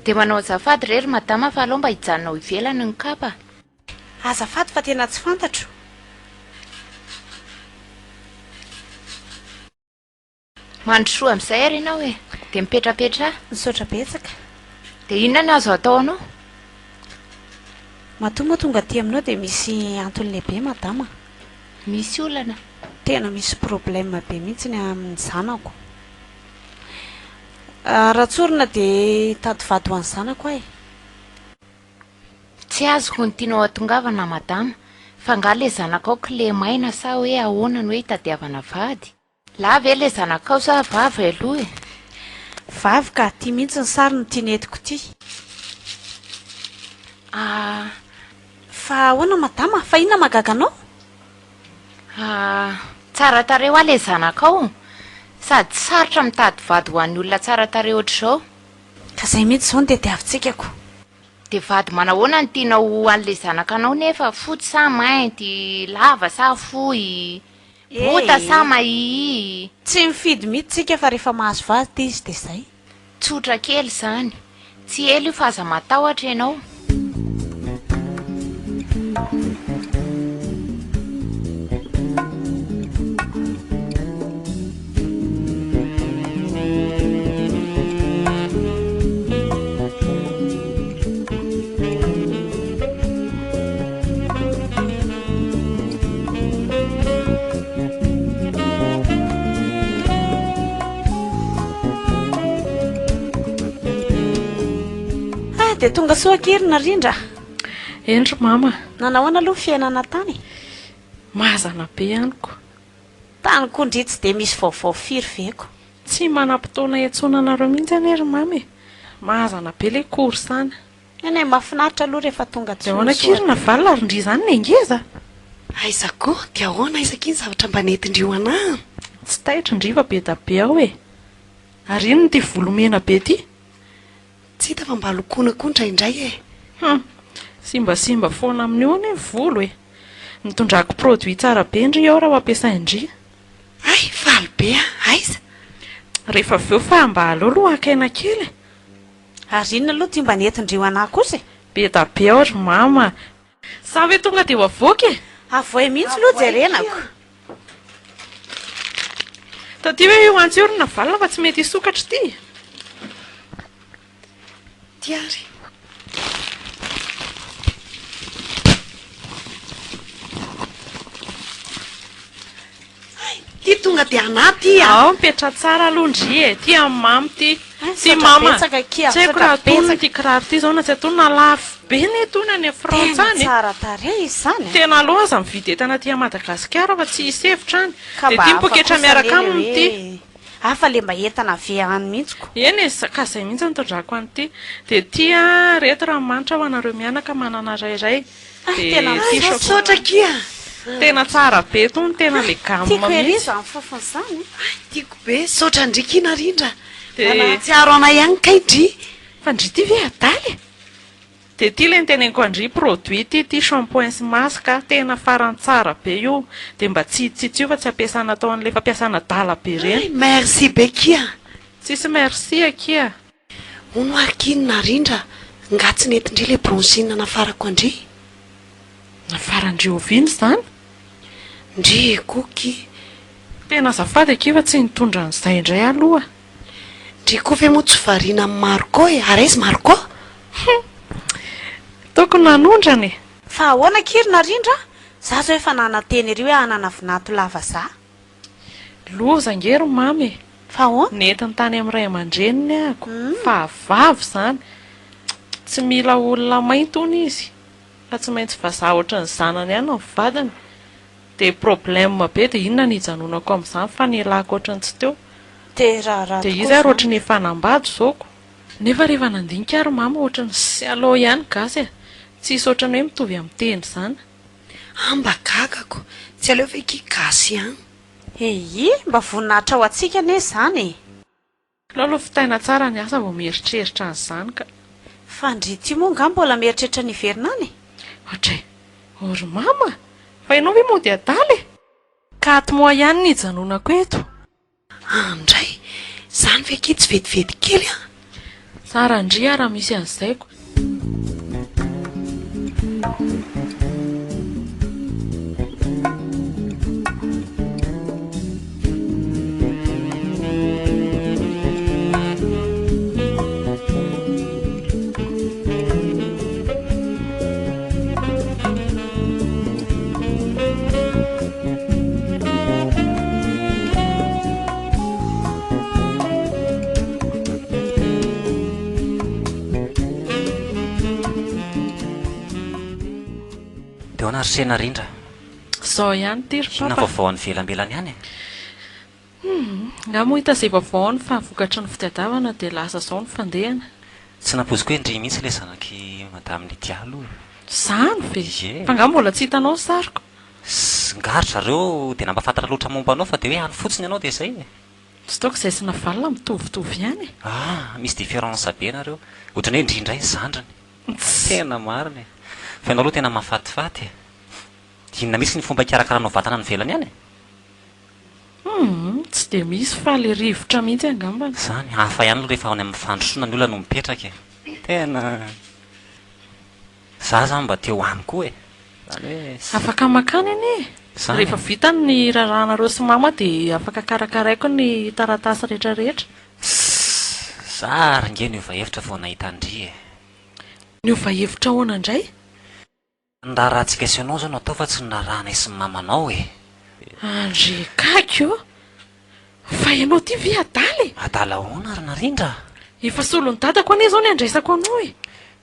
Dia manao azafady re ry madama fa aleo mba hijanona ao ivelany ny kapa. Azafady fa tena tsy fantatro. Mandrosoa amin'izay ary ianao e! Dia mipetrapetraha. Misaotra betsaka. Dia inona no azo atao anao? Matoa moa tonga aty aminao dia misy antony lehibe madama. Misy olana? Tena misy problème be mihitsy ny amin'ny zanako. Raha tsorina dia hitady vady ho an'ny zanako aho e. Tsy azoko ny tianao hatongavana madama, fa nga le zanakao kilemaina sa hoe ahoana no hoe hitadiavana vady? Lahy ve le zanakao sa vavy aloha e? Vavy ka, ty mihitsy ny sary no tiany entiko ty. Ah. Fa ahoana madama, fa inona mahagaga anao? Ah, tsara tarehy hoa le zanakao, sady sarotra mitady vady ho an'ny olona tsara tarehy ohatr'izao. Ka zay mihitsy izao no tediavintsika ko. Dia vady manahoana no tianao ho an'ilay zanakanao nefa, fotsy sa mainty, lava sa fohy, bota sa mahihia? Tsy mifidy mihitsy tsika fa rehefa mahazo vady izy dia zay. Tsotra kely izany. Tsy ela io fa aza matahotra ianao. Ah, dia tonga soa akia ry Narindra. Eny ry mama. Nanahoana aloha ny fiainana tany e? Mazana be ihany ko. Tany koa ndry tsy dia misy vaovao firy ve ko. Tsy manam-potoana iantsoana anareo mihitsy anie ry mama e. Mazana be le course any. Eny e, mahafinaritra aloha rehefa tonga Dia ahoana akia ry Navalona ary ndry izany ny ngeza? Aiza koa? Dia ahoana aiza akia ny zavatra mba nentin-dry ho anah? Tsy taitra ndry fa be da be ao e. Ary inona ity volo mena be ity? Tsy hita fa mba lokoina koa indraindray e. Hum! Simbasimba foana amin'io anie ny volo e! Nitondrako produit tsara be ndry ao raha ho ampiasain-dry. Hay! Faly be aho! Aiza? Rehefa avy eo fa mba aleo aloha haka aina kely e! Ary inona aloha ity mba nentin-dry ho anah kosa e? Be da be ao ry mama a! Sa ve tonga dia ho avoaka e? Avoay mihitsy aloha jerenako. Taty hoe io antsy io ry Navalona fa tsy mety hisokatra ity. Ty ary. Hay, ty tonga dia anaty a! Ao, mipetraha tsara aloha ndry e! Ty amin'ny mamy ty. Ty mama. Misaotra betsaka akia, Tsy haiko misaotra raha atonony betsaka. ity kiraro ity izao na tsy atonony, na lafo be anie itony any Frantsa Tena any e! tsara tarehy izy izany a! Tena aleo aza mividy entana aty Madagasikara fa tsy hisy hevitra any. Ka Dia mba ity hafa mipoketra kosa miaraka anie le aminy ity. hoe hafa le mba entana avy any mihitsy ko. Eny e, ka izay mihitsy no itondrako an'ity. Dia ity a, reto ranomanitra ho anareo mianaka manana iray iray. Hay Dia tena ity misaotra. Misaotra chocolat. akia. Tena tsara be itony, tena le gamme Tiako ery mihitsy. izany fofony izany e. Hay tiako be, misaotra ndry kia Narindra. Dia. Mba nahatsiaro anay ihany kay ndry. Fa ndry ity ve adala e? Dia ity ilay noteneniko an-dry produit ity, ity shampoing sy masque tena farany tsara be io, dia mba tsitsitsio fa tsy ampiasana atao an'ilay fampiasana adala be ireny. Hay, merci be kia. Tsisy merci akia. Hono ary kia Narindra, nga tsy nety ndry le bronzine nafarako an-dry? Nafaran-dry oviana izany? Ndry koa kia. Tena azafady akia fa tsy nitondra an'izay indray aloha. Ndry koa ve moa tsy variana amin'i Marco e? Ary aiza Marco? Hum! Tokony nanondrana e! Fa ahoana akia ry Narindra a? Za zao efa nanantena ery hoe hanana vinanto lava za. Loza ange ry Mamy e! Fa ahoana? Nentiny tany amin'ny ray aman-dreniny ahako fa vavy izany. Tsy mila olona mainty hono izy fa tsy maintsy vazaha ohatran'ny zanany ihany ny vadiny. Dia problème be dia inona no hijanonako amin'izany fa nialako ohatran'ny tsy teo. Dia raharaha Dia tokoa izy ary izany. ohatran'ny efa hanambady izao ko. Nefa rehefa nandinika ary mama ohatran'ny sy alao ihany gasy e. Tsisy ohatran'ny hoe mitovy amin'ny teny izany. Ah mba gagako, tsy aleo ve ki gasy ihany. Eii, mba voninahitra ho antsika anie izany e. Aleo aloha vitaina tsara ny asa vao mieritreritra an'izany ka. Fa ndry ity moa nga mbola mieritreritra ny hiverina any e? Ohatray! O ry mama! Fa ianao ve mody adala e? Quatre mois ihany ny hijanonako eto. Andray! Izany ve akia tsy vetivety kely an? Tsara ndry raha misy an'izay ko. Dia ahoana ry se Narindra? Zao ihany ity ry Inona papa. vaovao any ivelambelany any e? Humm, nga moa hita izay vaovao any fa vokatry ny fitadiavana dia lasa zao ny fandehany. Tsy nampoiziko hoe ndry mihitsy ilay zanak'i madame Lydia aloha e. Zany ve? Ie. Fa nga mbola tsy hitanao ny sariko? Nga ry zareo dia nampahafantatra loatra momba anao fa dia hoe any fotsiny ianao dia izay e. Tsy taoko izay sy Navalona mitovitovy ihany e. Ah, misy différence be nareo. Ohatran'ny hoe ndry indray ny zandriny. Tena marina e. Fa ianao aloha tena mahafatifaty e. Inona mihitsy ny fomba hikarakaranao vatana any ivelany any e? Humm, tsy dia misy fa le rivotra mihitsy angambany. Zany, hafa ihany aloha rehefa any amin'ny fandrosoana ny olona no mipetraka e. Tena. Za zany mba te ho any koa e. Zany hoe. Afaka makany anie e. Zany e. Rehefa vita ny raharahanareo sy mama dia afaka karakaraiko ny taratasy rehetra rehetra. Sss, za ary nge niova hevitra vao nahita an-dry e. Niova hevitra ahoana indray? Ny raharahantsika sy ianao izao no atao fa tsy ny raharahanay sy ny mamanao e. Andry gaga ô! Fa ianao ity ve adala e? Adala ahoana ry Narindra? Efa solon'i dadako anie izao ny andraisako anao e!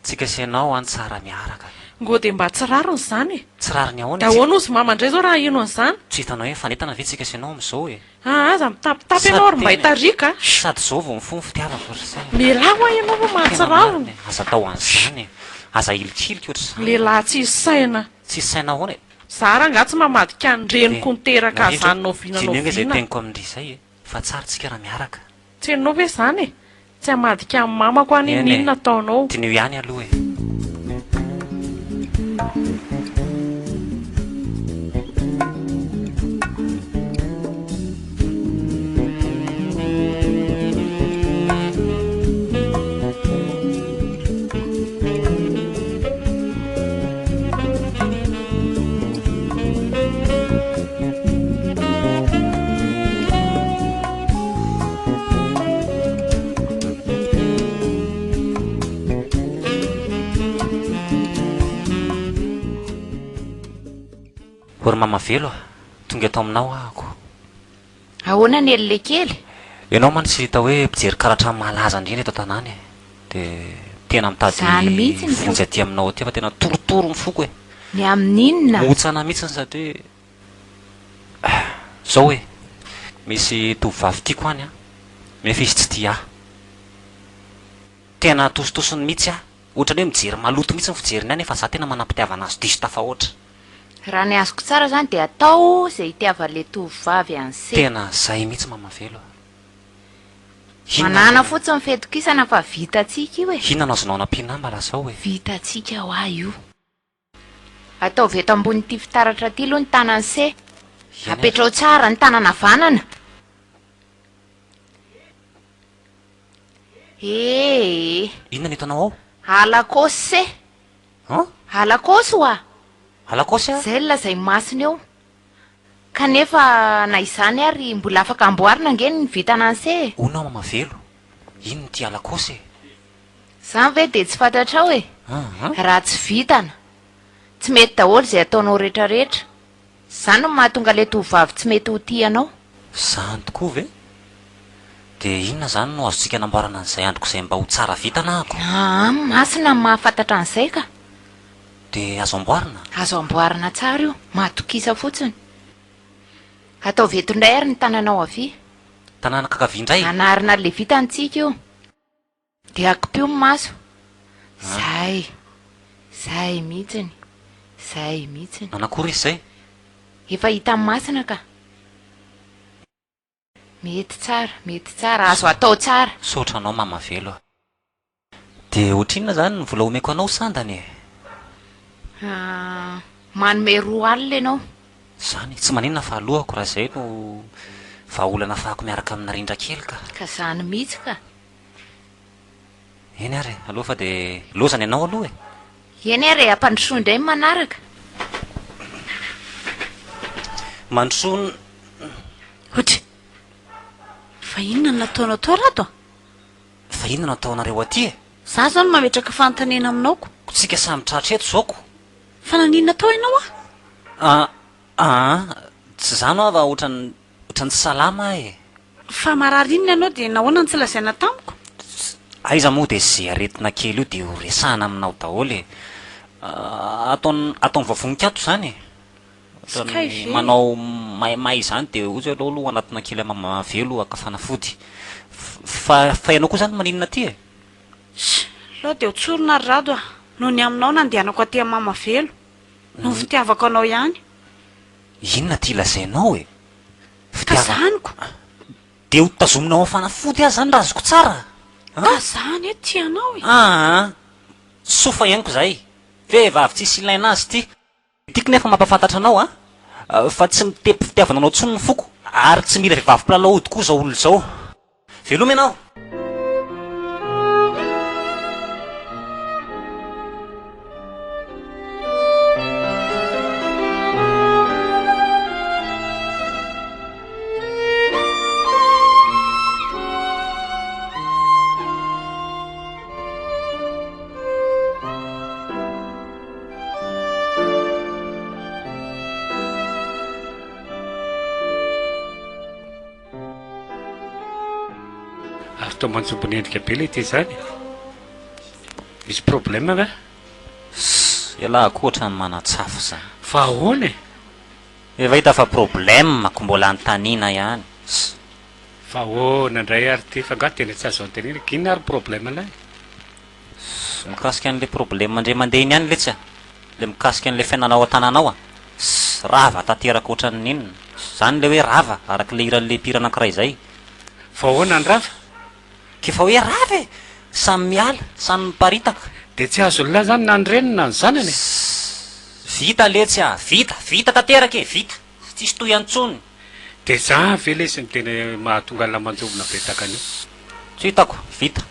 Tsika sy ianao an tsara miaraka. Ngo dia mba tsy rariny izany e! Tsy rariny ahoana Dia e? ahoana ozy mama indray izao raha hino an'izany? Tsy hitanao hoe mifanentana ve tsika sy ianao amin'izao e? Aa aza mitapitapy ianao ry mbay tariaka a! Sady zao vao mifoha ny fitiavako ry se. Mialà hoa ianao fa mahatsiravina. Tena marina e! Aza atao an'izany e! Aza ahilikilika ohatr'izany. Lehilahy tsisy saina. Tsisy saina ahoana e? Za rangaha tsy mamadika ny reniko niteraka ahy zany na oviana na Diniho ange izay oviana. teniko amin-dry izay e! Fa tsara tsika raha miaraka. Tsy henonao ve izany e? Tsy hamadika an'i mamako aho Eny e! n'inon'inona ataonao. Diniho ihany aloha e! O ry Mamavelo a! Tonga eto aminao ahako. Ahoana ny ell kely? Ianao mantsy hita hoe mpijery karatra malaza indrindra eto an-tanàna e! Dia tena mitady Izany mihitsy ny vonjy aty aminao aty fa tena torotoro ny foko e! Ny amin'inona? Motsana mihitsy satria Zao e! Misy tovovavy tiako any an! Nefa izy tsy tia ahy. Tena atositosiny mihitsy aho. Ohatran'ny hoe mijery maloto mihitsy ny fijeriny ahy nefa za tena manam-pitiavana azy diso tafahoatra. Raha ny azoko tsara zany dia atao izay itiavan'ilay tovovavy an'se. Tena zay mihitsy Mamavelo a! Inona Manana no. fotsiny fetokisana fa vitantsika io e! Inona no azonao anampiana ahy mba lazao e! Vitantsika hoa io. Ataovy eto ambonin'ity fitaratra ity aloha ny tanan'i se. Eny ary. Apetrao tsara ny tanana havanana. Ee. Inona no hitanao ao? Alakaosy se. An? Alakaosy hoa. Alakaosy a? Izay no lazain'i Masina eo. Kanefa na izany ary mbola afaka amboarina ange ny vintana an'i se e. Hono aho Mamavelo, inona ity alakaosy e? Zany ve dia tsy fantatrao e? Raha tsy vitana. Tsy mety daholo izay ataonao retraretra. Zany no mahatonga ilay tovovavy tsy mety ho tia anao. Zany tokoa ve? Dia inona zany no azontsika anamboarana an'izay androko izay mba ho tsara vitana ako? Aa, masina ny mahafantatra an'izay ka. Dia azo amboarina? Azo amboarina tsara io, matokisa fotsiny. Ataovy eto indray ary ny tananao havia. Tanana ankavia indray? Anarina an'ilay vitantsika io. Dia akipio ny maso. Zay. Zay mihitsiny. Zay mihitsiny. Nanakory izy zay? Efa hitan'ny masina ka. Mety tsara, mety tsara, azo atao tsara. Misaotra anao Mama Velo a. Dia ohatrinona izany ny vola omeko anao sandany e? Ah, manome 20 ianao. Izany, tsy maninona fa alohako raha izay no vahaolana afahako miaraka amin'i Narindra kely ka. Ka izany mihitsy ka. Eny ary e, aleo fa dia lozany ianao aloha e. Eny ary e, ampandrosoa indray ny manaraka. Mandrosoa ny. Otry! Fa inona no nataonao tao Rado a? Fa inona no ataonareo aty e? Za zao no mametraka fanontaniana aminao ko. Tsika samy tratra eto zao ko. Fa naninona tao ianao a? Ah ah, tsy zany hoa fa ohatran'ny ohatran'ny tsy salama aho e. Fa marary inona ianao dia nahoana no tsy lazaina tamiko? Aiza moa dia ze aretina kely io dia ho resahana aminao daholo e. Ataon ataon'ny vavoniko ato izany e. Kay Ohatran'ny ve? manao maimay izany dia ozy aleo aloha hanatona kely an'i mama Velo haka fanafody. Fa fa ianao koa izany maninona aty e? Sh! Aleo dia ho tsorina ry Rado a! Noho ny aminao nandehanako aty amin'i mama Velo. Noho ny fitiavako anao ihany. Inona ity lazainao e? Fitiavana. Tazaniko. Dia ho tazominao amin'ny fanafody aho izany raha azoko tsara an? Ka za anie tia anao e! Aa! Soa fa henoko izay. Vehivavy tsisy ilaina azy ity. Tiako nefa mampahafantatra anao an, fa tsy mitepy fitiavana anao intsony ny foko, ary tsy mila vehivavy mpilalao ody koa izao olona izao. Veloma ianao! Ary toa manjombona endrika be ilay ity izany. Misy problème ve? Sss, ialahy koa ohatran'ny manatsafo izany. Fa ahoana e? Efa hita fa problème ko mbola anontaniana ihany. Sss. Fa ahoana indray ary ity? Fa angaha tena tsy azo anontaniana? Inona ary problème anay? Sss, mikasika an'ilay problème indray mandeha iny ihany letsy a! Ilay mikasika an'ilay fiainana ao an-tanàna ao a! Sss, rava tanteraka ohatran'ny inona? Zany ilay hoe rava, araka ilay hiran'ilay mpihira anankiray izay. Fa ahoana ny rava? K'efa hoe rava e! Samy miala, samy miparitaka. Dia tsy azon'lah zany na ny reniny na ny zanany e! Sss, vita letsy a! Vita, vita tanteraka e! Vita! Tsisy tohiny intsony. Dia za ve lesy no tena mahatonga an'lah manjombona be tahaka an'io? Tsy hitako, vita.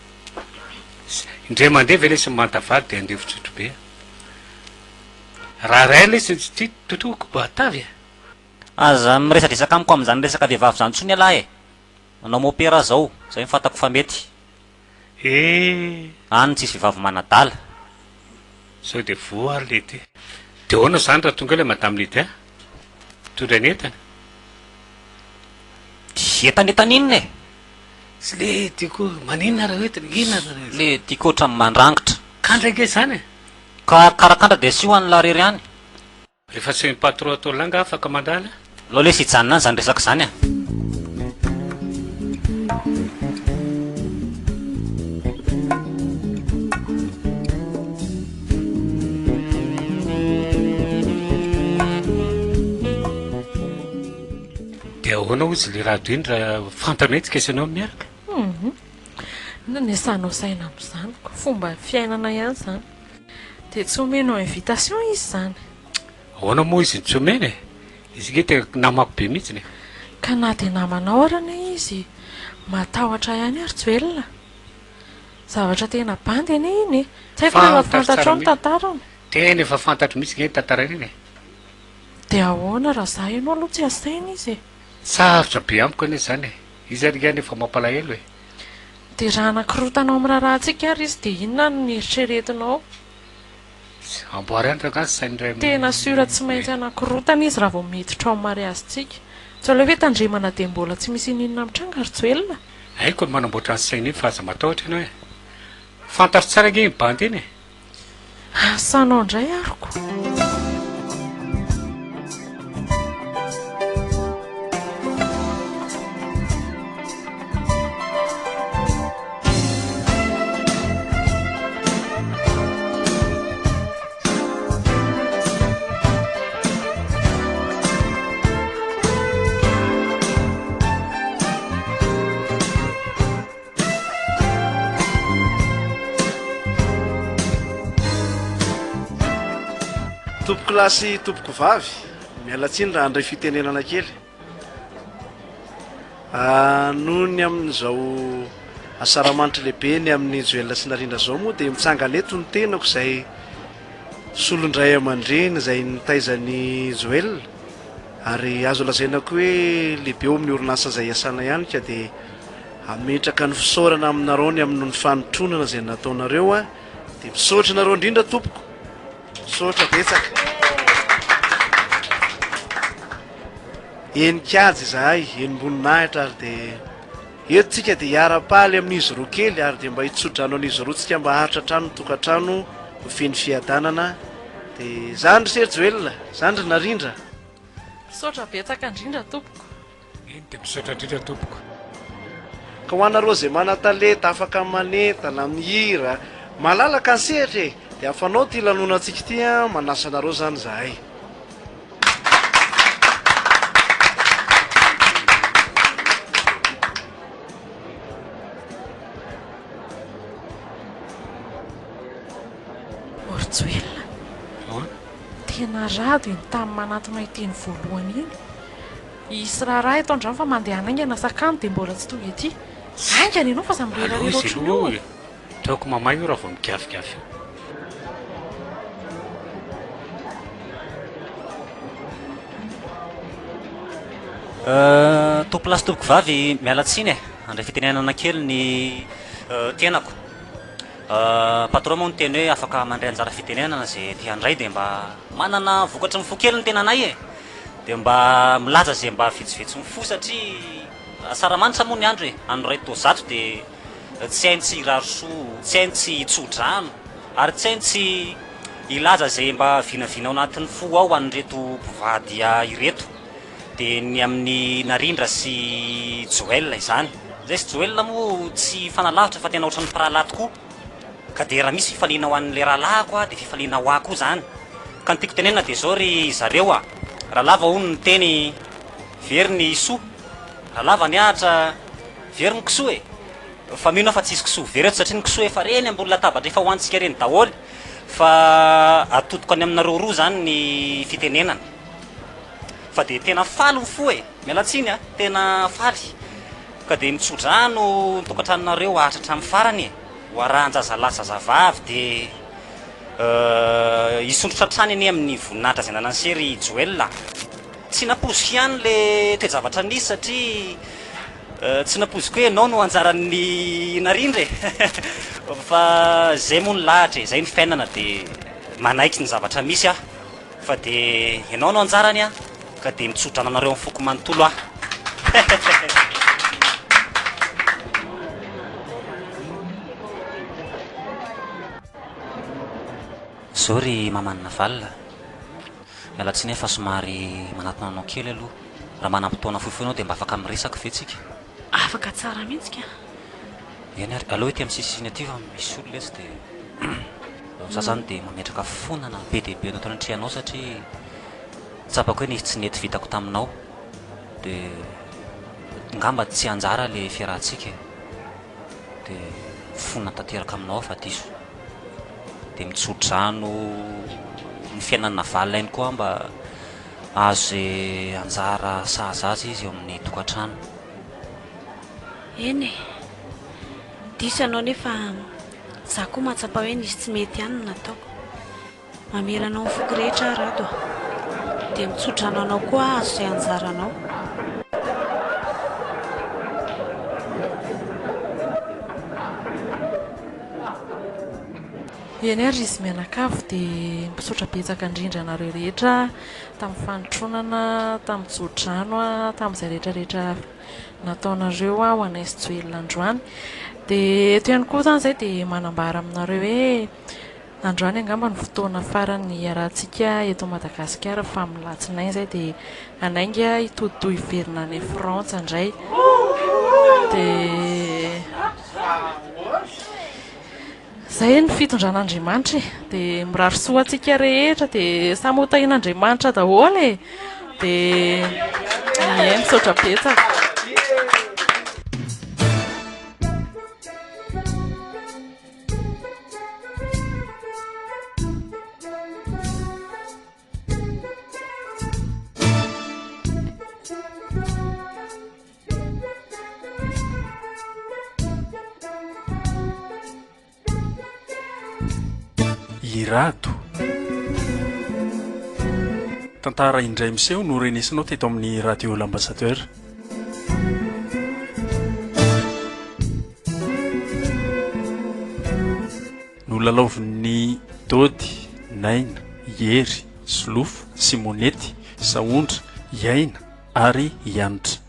Indray mandeha ve lesy ny manta vary dia andevo tsotro be a! Raha ray lesy ny tsy tia totoako batavy a! Aza miresadresaka amiko amin'izany resaka vehivavy izany intsony ialahy e! Manao mopera aho izao, izay no fantako fa mety. Eh! Any tsisy vehivavy manadala. Sao dia voa ary le ty. Dia ahoana izany raha tonga eo ilay madame Lydia? Mitondra ny entana. Entanentana inona e? Tsy le tiako maninona raha hoe inona raha Le tiako ohatran'ny mandrangitra. Kandra ange izany e! Ka karakandra dia asio an'i la rery any. Rehefa tsy ny patron atao langa afaka mandala. Aleo lesy hijanona any izany resaka izany a! Dia ahoana hozy le rado iny raha fantany hoe tsika sy ianao miaraka? Hum. Inona no iasanao saina amin'izany ko? Fomba fiainana ihany izany. Dia tsy omenao invitation izy izany? Ahoana moa izy no tsy omena e? Izy nge tena namako be mihitsiny e. Ka na dia namanao ary anie izy, matahotra ihany ary Joelina. Zavatra tena bandy anie iny e. Tsy haiko raha efa fantatrao ny tantarany. Tena efa fantatro mihitsy nge ny tantarany iny e. Dia ahoana raha za ianao aloha tsy asaina izy e? Sarotra be amiko anie izany e! Izy ary angaha nefa mampalahelo e! Dia raha hanakorontana ao amin'ny raharahantsika ary izy dia inona no eritreretinao? Amboary any rangaha ny sain'ny ray aman-. Tena sûr tsy maintsy hanakorontana izy raha vao miditra ao amin'ny mariazintsika. Tsy aleo ve tandremana dia mbola tsy misy ininona mitranga ry Joelina? Haiko ny manamboatra ny sainy iny fa aza matahotra ianao e! Fantatro tsara ange iny bandy iny e! Asanao indray ary ko. Tompokolahy sy tompokovavy, miala tsiny raha handray fitenenana kely. Ah, noho ny amin'izao asaramanitra lehibe ny amin'ny Joel sy Narindra izao moa dia mitsangana eto ny tenako izay solon-dray aman-dreny izay nitaiza an'i Joel ary azo lazaina koa hoe lehibe eo amin'ny orinasa izay iasana ihany ka dia Hametraka ny fisaorana aminareo ny amin'ny fanotronana izay nataonareo aho dia misaotra anareo indrindra tompoko. Misaotra betsaka. Henikajy izahay, henim-boninahitra ary dia eto tsika dia hiara-paly amin'izy roa kely ary dia mba hitsodrano an'izy roa tsika mba haharitra hatrany ny tokantrano ho feno fiadanana. Dia izany ry Serjoelina, izany ry Narindra. Misaotra betsaka indrindra tompoko. Eny dia misaotra indrindra tompoko. Ka ho anareo izay manan-talenta afaka manentana, mihira, malalaka ny sehatra e! Dia afanao ity lanonantsika ity an, manasa anareo izany izahay. Orjoelina, tena rado iny tany manantona ity ny voalohany iny. Hisy raharaha eto androany fa mandehana haingana sakano dia mbola tsy tonga ety. Haingana ianao fa aza Aleo mirerarera izy ohatran'io. aloha e! Ataoko mamay io raha vao migafigasy io. Tompolahy sy tompokovavy, miala tsiny e! Handray fitenenana kely ny tenako. Patron moa niteny hoe afaka mandray anjara fitenenana izay te handray dia mba manana vokatry ny fo kely ny tenanay e! Dia mba milaza izay mba vetsivetsy ny fo satria asaramanitra moa ny andro e! Andro iray toa zato dia tsy hainy tsy hirary soa, tsy hainy tsy hitso-drano ary tsy hainy tsy hilaza izay mba vinavina ao anatin'ny fo ao ho an'ireto mpivady ireto. Dia ny amin'i Narindra sy Joel izany. Izay sy Joel moa tsy hifanalavitra fa tena ohatran'ny mpirahalahy tokoa. Ka dia raha misy fifaliana ho an'ilay rahalahiko aho dia fifaliana ho ahy koa izany. Ka ny tiako tenenina dia izao ry zareo a! Raha lava hono ny teny very ny soa, raha lava ny ahitra very ny kisoa e! Fa mino aho fa tsy hisy kisoa very eto satria ny kisoa efa reny ambony latabatra efa hohanintsika reny daholo fa atodiko any aminareo roa izany ny fitenenana. Fa dia tena faly ny fo e! Miala tsiny a! Tena faly. Ka dia mitsodrano ny tokantranonareo haharitra hatramin'ny farany e! Ho arahan-jazalahy zazavavy dia hisondrotra hatrany anie amin'ny voninahitra izay ananan'i se ry Joel a! Tsy nampoiziko ihany le toe-javatra nisy satria tsy nampoiziko hoe ianao no anjaran'i Narindra e! Fa izay moa ny lahatra e! Izay ny fiainana dia manaiky ny zavatra misy aho fa dia ianao no anjarany a! Ka dia mitsodrano anareo amin'ny foko manontolo aho. Zao ry maman'i Naval a. Miala tsiny aho fa somary manatona anao kely aloha. Raha manam-potoana fohifohy ianao dia mba afaka miresaka ve tsika? Afaka tsara mihitsy ka. Eny ary, aleo ety amin'ny sisiny aty fa misy olona etsy dia za zany dia mametraka fonana be dia be eto anatrehanao satria tsapako hoe nisy tsy nety vitako taminao dia ngamba tsy anjara le fiarahantsika e, dia mifona tanteraka aminao aho fa diso, dia mitsodrano ny fiainan'i Naval ihany koa aho mba hahazo ze anjara sahaza azy izy eo amin'ny tokantrano. Eny e! Diso ianao nefa za koa mahatsapa hoe nisy tsy mety ihany ny nataoko. Mamela anao ny foko rehetra aho Rado a! Dia mitsodrano anao koa aho hahazo izay anjaranao. Eny ary izy mianakavy dia misaotra betsaka indrindra anareo rehetra tamin'ny fanotronana, tamin'ny tsodrano, tamin'izay rehetra rehetra nataonareo ho anay sy Joelina androany. Dia eto ihany koa izany izay dia manambara aminareo hoe androany angamba no fotoana farany hiarahantsika eto Madagasikara fa amin'ny alatsinainy izay dia hanainga hitodidoha hiverina any Frantsa indray. Dia Izay ny fitondran'Andriamanitra e! Dia mirary soa antsika rehetra dia samy ho tahian'Andriamanitra daholo e! Dia ie, misaotra betsaka. I Rado. Tantara indray miseho no renesinao teto amin'ny Radio L'Ambassadeur. Nolalaovin'i Dody, Naina, Hery, Solofo, Simonety, Sahondra, Iaina ary i Hanitra.